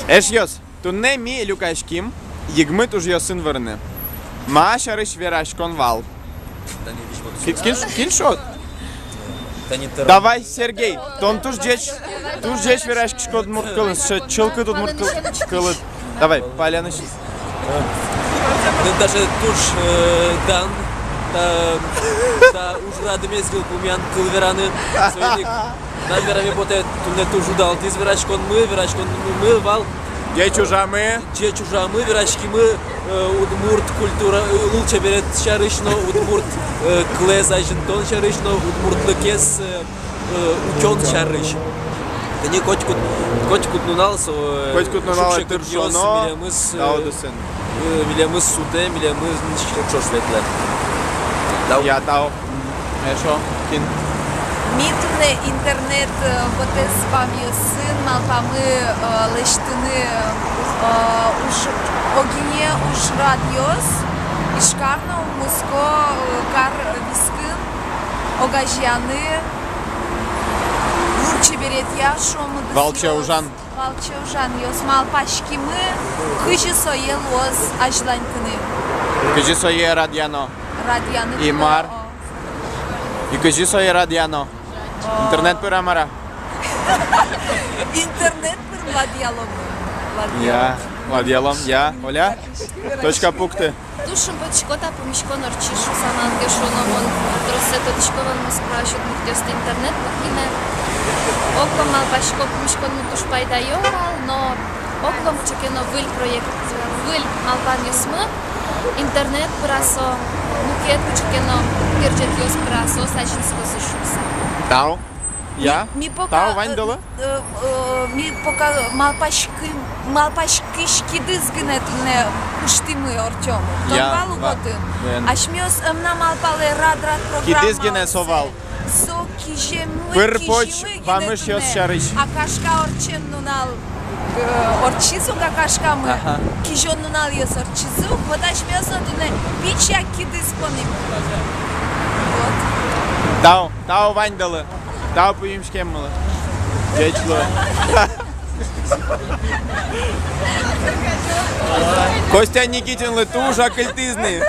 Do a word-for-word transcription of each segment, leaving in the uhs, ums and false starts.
Эшъёс, туннэ ми люкаським Егмыт ужъёсын вырыны. Ма сярысь вераськон вал? Тани визь вот. Ки-, кин ш-, кин шуод? Тани тыр. Давай, Сергей, тон туж ӟеч, туж ӟеч вераськиськод удмурт кылын, сыӵе чылкыт удмурт кыл-, кылыд. Давай, палэнысь. Ну, даже туж, э, дан, та, та ужрадмес йылпумъян кыл вераны. Соин ик, дан вераме потэ, туннэ туж удалтӥз вераськонмы, вераськонмы вал. Ӟеч ужамы. Ӟеч ужамы, вераськимы, э, удмурт культура, э, лулчеберет сярысь но, удмурт, э, кылэз азинтон сярысь но, удмуртлыкез, э, э, утён сярысь. Тӥни котькуд, котькуд нунал со, э, котькуд нунал шуг-секытъёс тыршоно, милемыз, э, та удысын. Э, милемыз сутэ, милемыз ӵош ветлэ. Тау. Я, тау. Эшшо кин? Ми туннэ интернет, э, вотэс бамъёсын малпамы, э, лэсьтыны, э, уж-, огинэ ужрадъёс Ижкар но, Муско, э, кар вискын огазеяны. Лулчеберетъя шуом удысъёс. Валче ужан. Валче ужанъёс, малпаськимы, кызьы сое луоз азьланьтыны. Кызьы сое радъяно. Радъяны. И мар. О. И кызьы сое радъяно. О. Интернет пыр-а, мар-а? Интернет пыр ладъялом. Ладъялом. Я, ладъялом, я. Оля? Точка, пукты. Туж шумпотӥсько, та пумиськон ортчиз шуыса, малы ке шуоно, мон тросэз тодӥсько вал, Москваысь удмуртъёсты интернет пыр гинэ. Огъя малпасько, пумиськонмы туж пайдаё вал, но огъя кыӵе ке но выль проект, выль малпанъёсмы интернет пыр-а со, мукет кыӵе ке но герӟетъёс пыр-а со азинскозы шуыса. Тау. Я? Ми, ми пока, тау, вань, э, дылы? Э, э, ми пока малпаськи-, малпаськиськиды гинэ туннэ куштӥмы, Артём. Тон, я, вал ук отын. Бен. Асьмеос ӧм на малпалэ рад-рад программа. Кидыс гинэ со вал. Со киземмы, пыр-поч киземмы гинэ вамышъёс туннэ сярысь. А кашка ортчем нунал, э, ортчиз ук, а кашкамы. Ага. Кизён нуналъёс ортчизы ук. Вот асьмеос но туннэ пичи кидыс понӥм. Вот. Тау, тау вань дылы. Тау пумиськеммылы. Ӟеч луэ. Костя Никитинлы туж акыльтӥз ни.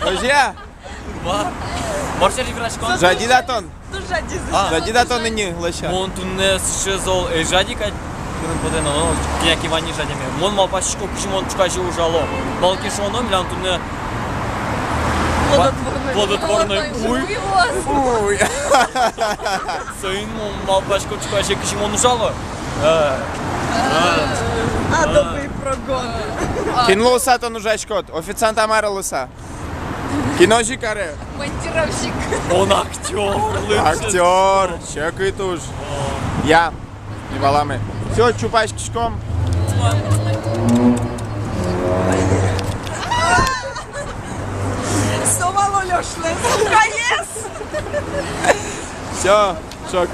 Озьы-а? Ма? Мар сярысь вераськон? Жадид-а тон? Туж жадизы. А. Жадид-а тон ини, лэся? Мон туннэ сыӵе зол ӧй жади кадь. Кырын потэ но, кӧня ке вань ни жадеме. Мон малпасько, кызьы мон ӵуказе ужало. Малы ке шуоно, милям туннэ плодотворный, плодотворный уй. Уй. Соин мон малпасько, ӵуказе кызьы мон ужало. Э. А, добрый прогон. Кин луыса тон ужаськод? Официант-а, мар-а луыса? Кин озьы каре? Монтировщик. Мон актёр луысал. Актёр. Секыт уж. О. Я. Ми валамы. Всё, чупаськиськом. Со вал Олёшлэн сукаез. Всё, шок.